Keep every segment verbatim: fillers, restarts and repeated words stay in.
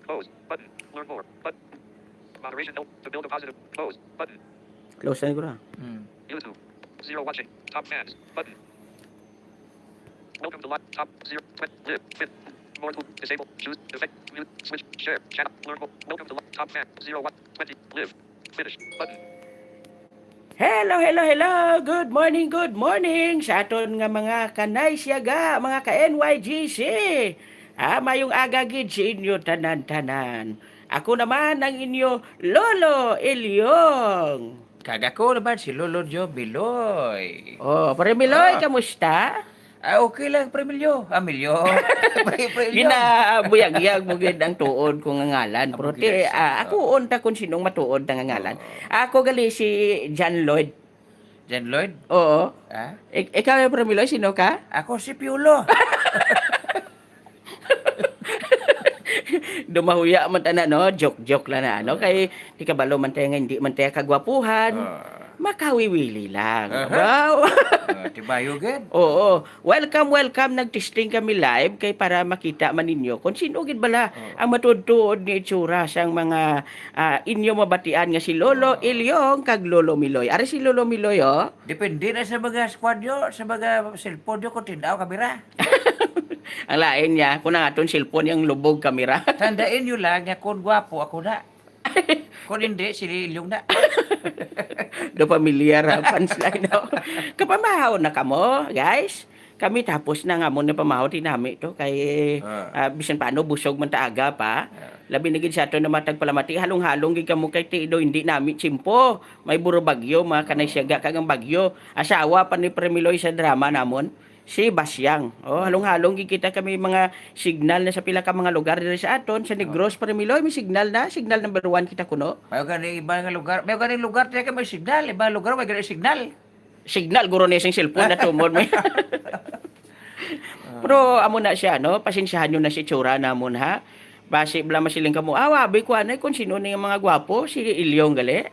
Close. Button. Learn more. Button. Moderation help to build a positive. Close. Button. Close na ko na. Hmm. YouTube. Zero watching. Top fans. Button. Welcome to live. Top zero. Twen- Live. Fit. More. Disable. Choose. Effect. Mute. Switch. Share. Channel. Learn more. Welcome to live. Top fan. Zero one. Twenty. Live. Finish. Button. Hello, hello, hello. Good morning, good morning sa aton nga mga kanay siyaga, mga ka-N Y G C. Ah, mayong aga gid sa inyo tanan-tanan. Ako naman ang inyo Lolo Ilyong. Kag ako naman si Lolo Joe Biloy. Oh, Pare Miloy, Ah. kamusta? Ah, okay lang, Pre Milyo. Ah, Milyo. Pre, Pre Milyo. Ginabuyagyag mo gid ang tuod ko nga ngalan. Amo Pero gid ti, ang ah, sa- ako unta kung sinong matuod na nga ngalan. Oo. Ako gali si John Lloyd. John Lloyd? Oo. Ah? Ik- ikaw, Pre Miloy, sino ka? Ako si Piolo. Dumahuya man tanan, no? Joke-joke lang na, ano? Oo. Kay, di kabalo man tayo nga, hindi man tayo kagwapuhan. Oo. Makawiwili lang. Aha. Wow. Ah, tibayo gid. Oo. Welcome, welcome. Nag-testing kami live kay para makita man ninyo kung sino gid bala Oo. ang matuod-tuod nga itsura sang mga, ah, inyo mabatian nga si Lolo Oo. Ilyong kag Lolo Miloy. Ari si Lolo Miloy, oh. Depende na sa mga squad nyo, sa mga cellphone nyo kung tinaw kamera. Ang lain niya, kung ang aton cellphone yung lubog kamera. Tandaan nyo lang nga kung gwapo ako na. Kung hindi, si Ilyong na. Do pamilyar ang punchline, no? Kapamahaw na kamo, guys. Kami tapos na nga mo na pamahaw, tinami to. Kay, Ah. ah, bisan paano, busog man ta aga pa. Ah. Labi na gid sa ato na matag palamati, halong-halong gid kamo kay ti do hindi nami tsimpo. May buro bagyo, mga kanay siyaga, kag ang bagyo. Asawa pa ni Premiloy sa drama namon. Si Basyang. Oh, halong-halong gid kita kami mga signal na sa pila ka mga lugar diri sa aton, sa Negros, Premiloy, may signal na, signal number one kita kuno. May gani iba nga lugar, may gani lugar tayo may signal, iba lugar may gani signal. Signal, guro niya sing cellphone na tumod mo. Pero amo na siya, no? Pasensyahan nyo na si tsura namon, ha? Basi bala masiling kamo, ah, wabi ko anay kung sino ni mga gwapo, si Ilyong gali.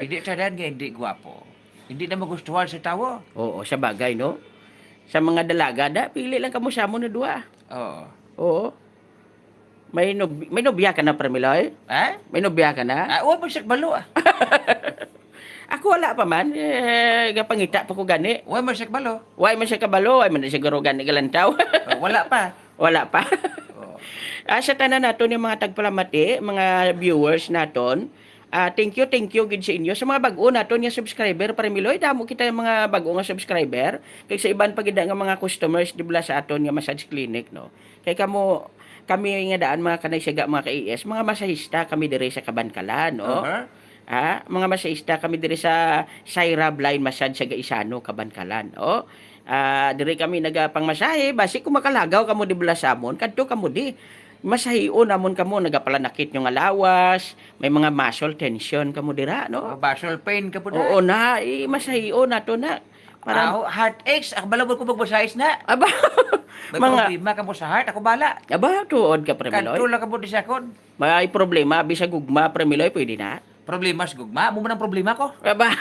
Hindi tanan nga hindi gwapo. Hindi na magustuhan sa tawo. Oo, sa bagay, no? Sa mga dalaga, da, pili lang kamo sa amo na duha. Oo. Oo. May nub-, may nobya ka na, Premiloy? Ha? May nobya ka na? Ah, wa man siya kabalo, ah. Ako wala pa man. Eh, gapangita pa ko gani. Wa man siya kabalo. Wa man siya kabalo, wa man siya guro gani galantaw. Oh, wala pa. Wala pa. Oh. Ah, sa tanan naton yung mga tagpalamati, mga viewers naton, ah, thank you, thank you gid sa inyo. Sa mga bag-o naton nga subscriber, Premiloy, damo kita yung mga bag-o nga subscriber. Kay sa iban pa gid nga mga customers, di ba, sa aton nga massage clinic, no? Kay kamo, kami nga daan, mga kanay siyaga, mga ka-A S, mga masahista kami diri sa Kabankalan, no? Aha. Ah, mga masahista kami diri sa Saira Blind Massage sa Gaisano, Kabankalan, oh. Ah, diri kami nagapangmasahe, basi kung makalagaw kamo di bala sa amon, kadto kamo di. Masahion namon kamo, nagapalanakit nyo nga lawas, may mga muscle tension kamo dira, no? Oh, muscle pain ka po na. Oo na, eh, masahion nato na. Parang Ah, heartaches, ako bala mo ko magmasahis na. Aba, May mga problema ka mo sa heart, ako bala. Aba, tuod ka, Premiloy. Kadto lang ka mo di sa akon. May problema, bisag gugma, Premiloy, pwede na. Problema sa gugma, mo man ang problema ko. Aba,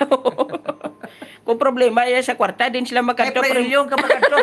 kung problema yan sa kwarta, din sila Kay magkadto, Pre Pre- Ilyong ka magkadto.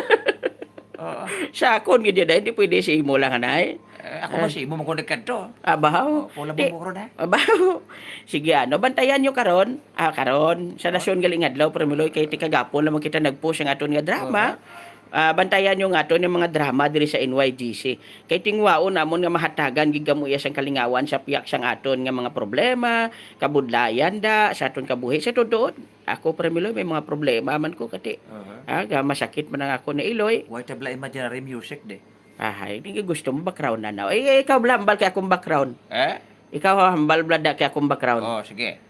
Oo. Sa akon, gid yun, hindi pwede sa imo lang, anay. Eh, ako Eh. ba si imo mo ko nagkadto? Abaw. Oh, pula Di- mo ko ron, ha? Abaw. Sige, ano, bantayan nyo karon. Ah, karon, sa nasyon galing adlaw, Premiloy, kay tikagapon lamang kita nag-post ang aton nga drama. Oo. Ah, bantayan nyo nga aton yung mga drama diri sa N Y G C. Kay tingwaon namon nga mahatagan gid kamo iya sang kalingawan sa piyak sang aton nga mga problema, kabudlayan da, sa aton kabuhi. Sa totoo, ako, Premiloy, may mga problema man ko, kati. Aha. Ah, ga-, masakit man ang ako na iloy. Why tabla imaginary music, de? Ahay, di gusto mo background na na. Eh, ikaw, bala, hambal kay akong background. Eh? Ikaw, ha, hambal, bala, da kay akong background. Oh, sige.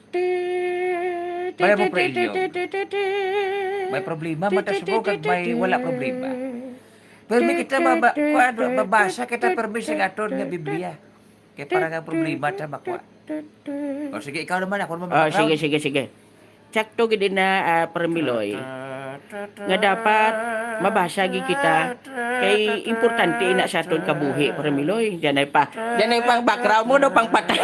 Ti-, ti-, Pareho mo, ti-, Pre ti-, Ilyo. ti-, ti-, ti-, ti-, May problema, ti-, mata ti-, sugo, ti-, kag ti-, may ti-, wala ti-, problema. Pero may kita maba-, ti-, kuwan, ti-, mabasa kita, ti-, pero may ti-, singaton nga ti-, Biblia. Kay ti-, para nga ti-, problema ti-, ta makuha. ti-, ti-, ti-, O, sige, ikaw naman, ako naman Oh, background. sige, sige, sige. Sakto gid na, ah, Premiloy, nga dapat mabasa gid kita. Kay importante na sa aton kabuhi, Premiloy. Diyan ay pa, diyan ay pang background mo, no, pang patay.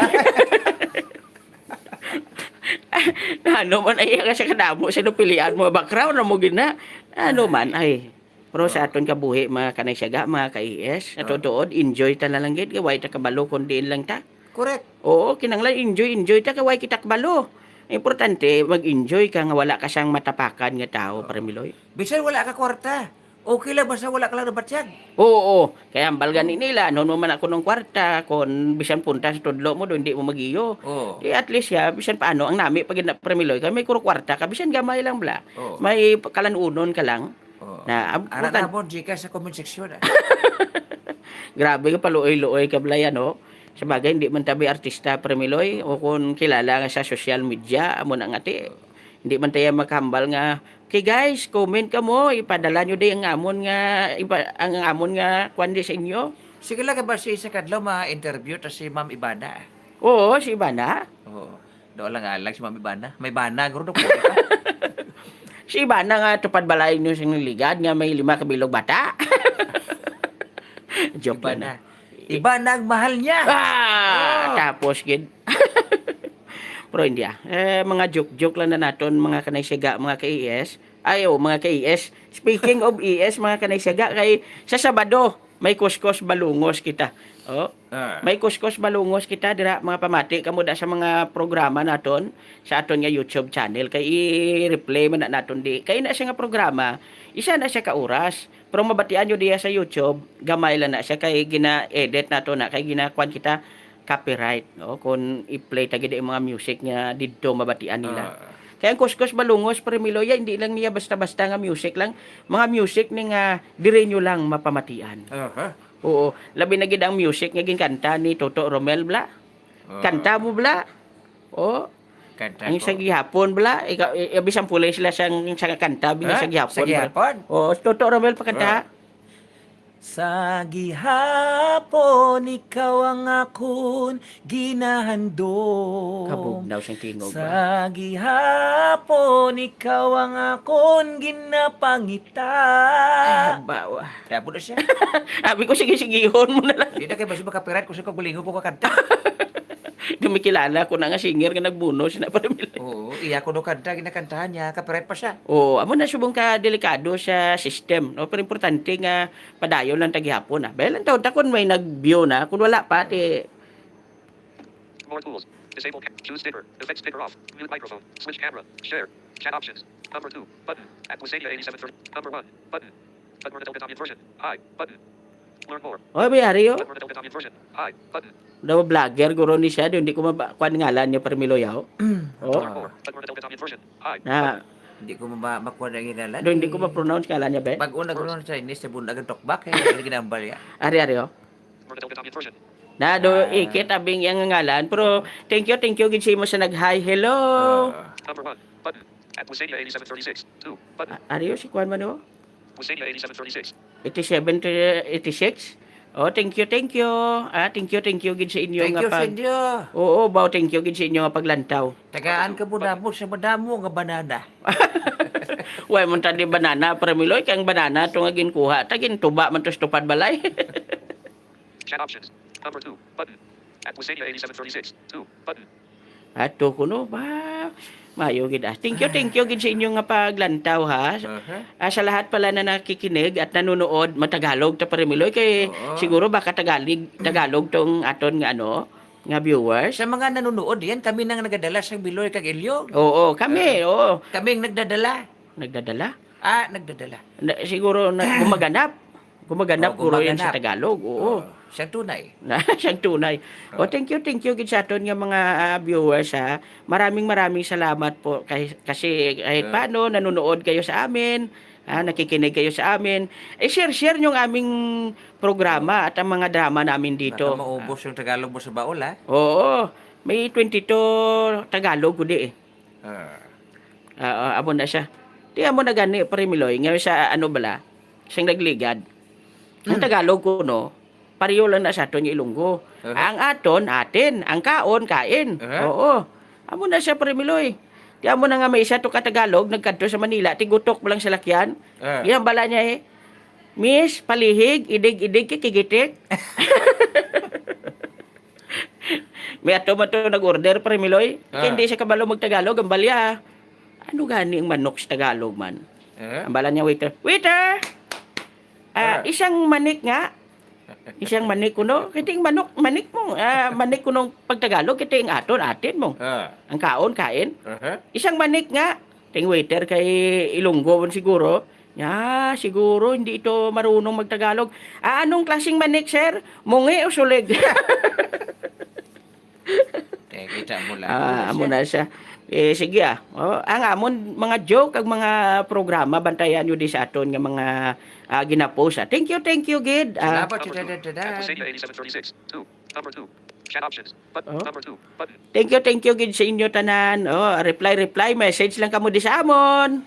Ano man ay ka sa kadamo sa napilian mo, background na mo gid na. Ano man ay. Pero sa Oo. aton kabuhi, mga Kanay Siyaga, mga ka-E S, sa Oo. tuod-tuod, enjoy ta na lang gid, kay way ta kabalo kung diin lang ta. Correct. Oo, kinahanglan enjoy, enjoy ta, kay way kita kabalo. Importante, mag-enjoy ka nga wala ka sang matapakan nga tawo, Oo. Pare Miloy. Bisan wala ka kwarta, okay lang basta wala ka lang nabatyag. Oo, oo. Kaya ang balgan Oo. nila, ano naman ako ng kwarta, kung bisan punta sa tudlo mo, do, hindi mo magiyo. Oo. Di at least, ya, bisan paano, ang nami pag na, Pare Miloy, kay may kuro kwarta ka, bisan gamay lang bala. Oo. May kalanunon ka lang. Oo. Na, am-, Ara bukan- na mo, Gcash sa comment section, ah. Grabe ka, paluoy-luoy ka, Blay, ano? Sabagay, hindi man tabi artista, Pare Miloy, o kung kilala nga sa social media, amo na nga, ti. Oo. Hindi man tayo makahambal nga, "Okay, guys, comment ka mo, ipadala nyo di ang amon nga, ipa-, ang amon nga kwan di sa inyo." Sige lang, kay basi sa kadlaw, ma-interview ta si Ma'am Ivana. Oo, si Ivana. Oo. Daw lang alag si Ma'am Ivana. May bana, guro, daw, pwede pa. Si Ivana nga tupad balay niyo sa Ligad nga may lima ka bilog bata. Joke Iba lang na. na. Iba na ang mahal niya. Ah, Oh. tapos gid. Pero hindi, ah. Eh, mga joke-joke lang na naton, mga Kanay Siyaga, mga ka-E S. Ay, oh, mga ka-E S. Speaking of E S, mga Kanay Siyaga, kay sa Sabado, may Kuskos Balungos kita. Oh. Ah. May Kuskos Balungos kita dira, mga pamati, kamo da sa mga programa naton sa aton nga YouTube channel, kay i-replay man na naton di. Kay na siya nga programa, isa na siya ka oras. Pero mabatian nyo diya sa YouTube, gamay lang na siya kay gina-edit nato na, kay ginakuan kita copyright, no? Kung i-play ta gid ang mga music nga didto mabatian nila. Ah. Kaya ang Kuskos Balungos, Pare Miloy, hindi lang niya basta-basta nga music lang. Mga music ni nga diri nyo lang mapamatian. Aha. Oo, labi na gid ang music nga ginkanta ni Toto Romel, bla. Ah. Kanta mo, bla? Oh. Kanta Ang ko. sa gihapon, bla? Ikaw, i-, i-, bisan pulay sila sang, sa kanta, bisan Ha? sa gihapon, Sa bla? gihapon? Oo, Toto Romel, pakanta. Ah. Sa gihapon, ikaw ang akon ginahandom. Kabugnaw siyang tingog, Sa ah. gihapon, ikaw ang akon ginapangita. Ay, habaw, ah. Kaya po na siya. Sabi ko, sige, sigihon mo na lang. Di na kayo basi makapirat kung sa kagalingon ko kakanta. Di may kilala ko na nga singer nga nagbuno, sina Pare Miloy. Oo, iya ko no kanta, ginakantahan niya, kapirat pa siya. Oo, amo na subong ka delikado sa system, no? Pero importante nga padayon lang ta gihapon, ah. Bel, ang taon ta kung may nag-view na, kung wala pa, ti More tools. Disable ca-, choose sticker. Effect sticker off. Mute microphone. Switch camera. Share. Chat options. Number two. Button. At Wisenia eighty-seven thirty. Number one. Button. But Murdoch Italian version. Hi. Button. Learn more. Oh, may ari, oh. But Murdoch Italian version. Hi. Button. Daw vlogger, guro ni siya. Di, hindi ko maba-, kuwan ngalan niya, Pare Miloy, oh. Oh. Learn more. But Murdoch Italian version. Hi. Na. Button. Hindi ko maba-, makuha na yung ngalan. Do, hindi ko ma-pronounce ngalan niya, be. Bago na guro sa Chinese, sa bundagan tokbak, eh, yung ginambal niya. Ari, ari, oh. Murdoch Italian version. Na, do, Ah. ikit, abing iyang ngalan. Pero, thank you, thank you, gid sa imo sa nag-hi. Hello. Ah. Number one. Button. At Wisenia eighty-seven thirty-six. Two. Button. A-, ari, oh, si kuwan man, oh. Wisenia eighty-seven thirty-six. Eighty-seven to eighty-six. Oh, thank you, thank you. Ah, thank you, thank you, gid sa inyo Thank nga you sa pag- inyo. Oo, baw, thank you, gid sa inyo nga paglantaw. Tagaan ka mo damo sa madamo nga banana. Wa man tadi banana, Pare Miloy, kay ang banana to nga ginkuha, ta gintuba man to sa tupad balay. Chat options. Number two. Button. At Wisenia eighty-seven thirty-six. Two. Button. Ato kuno ba? Mayo gid, ah. Thank you, thank you gid sa inyo nga paglantaw, ha. Aha. Ah, sa lahat pala na nakikinig at nanonood, matagalog ta, Pare Miloy, kay Oo. siguro baka Tagalog, Tagalog tong aton nga, ano, nga viewers. Sa mga nanonood, yan, kami nang nagadala sa Miloy kag Ilyong. Oo, kami, Ah. oo. Kami ang nagdadala. Nagdadala? Ah, nagdadala. Na, siguro na, gumaganap. Gumaganap, Oh, guro, yan sa gumaganap. Tagalog. Oo. Oh, siyang tunay. Na, siyang tunay. Oh. Oh, thank you, thank you gid sa aton nga mga, ah, viewers, ha. Maraming, maraming salamat po kay, kasi kahit Ah. paano nanonood kayo sa amin, ah, nakikinig kayo sa amin. Eh, share, share niyo ang aming programa Oh. at ang mga drama namin dito. Baka maubos Ah. yung Tagalog mo sa baol, ha? Oo. May twenty-two Tagalog ko di, eh. Ah. Ah, ah, amo na siya. Di amo na gani, Pare Miloy, nga sa ano bala, siyang nagligad. Ang Hmm. Tagalog ko, no, pareho lang na sa aton yung Ilonggo. Aha. Ang aton, atin. Ang kaon, kain. Aha. Oo. Amo na siya, Pare Miloy. Di amo na nga may isa to ka Tagalog, nagkadto sa Manila, tigutok mo lang sa lakyan. Ah. Yan bala niya eh. Miss, palihig, idig-idig, kikigitik. May ato man to nag-order, Pare Miloy. Ah. Kaya hindi siya kabalo mag-Tagalog, ang balya. Ano gani ang manok sa Tagalog man? Eh? Ang bala niya, waiter. Waiter! Ah, Ah. Isang manik nga. Isang manik kuno. Kay ting manok, manik mo. Ah, manik kuno pag Tagalog, kay ting aton, atin mo. Ah. Ang kaon, kain. Aha. Isang manik nga. Ting waiter kay Ilonggo man siguro. Ya, siguro hindi ito marunong magtagalog. Ah, anong klaseng manik, sir? Mungi o sulig? Eh, kita mo lang. Ah, amo na siya. Eh, sige ah. Oh, ang amon mga joke, ang mga programa, bantayan nyo di sa aton nga mga ah, ginapost. Ah. Thank you, thank you, gid. Ah, Salamat, tada, tada. App Sega eighty-seven thirty-six. Two. Number two. Chat options. Button. Oh. Number two. Button. Thank you, thank you, gid sa inyo tanan. Oh, reply, reply, message lang kamo di sa amon.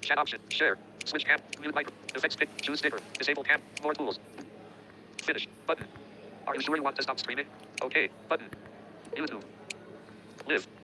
Chat option. Share. Switch cam. Mute mic. Effects pick. Choose sticker. Disable cam. More tools. Finish. Button. Are you sure you want to stop streaming? Okay. Button. YouTube. Live.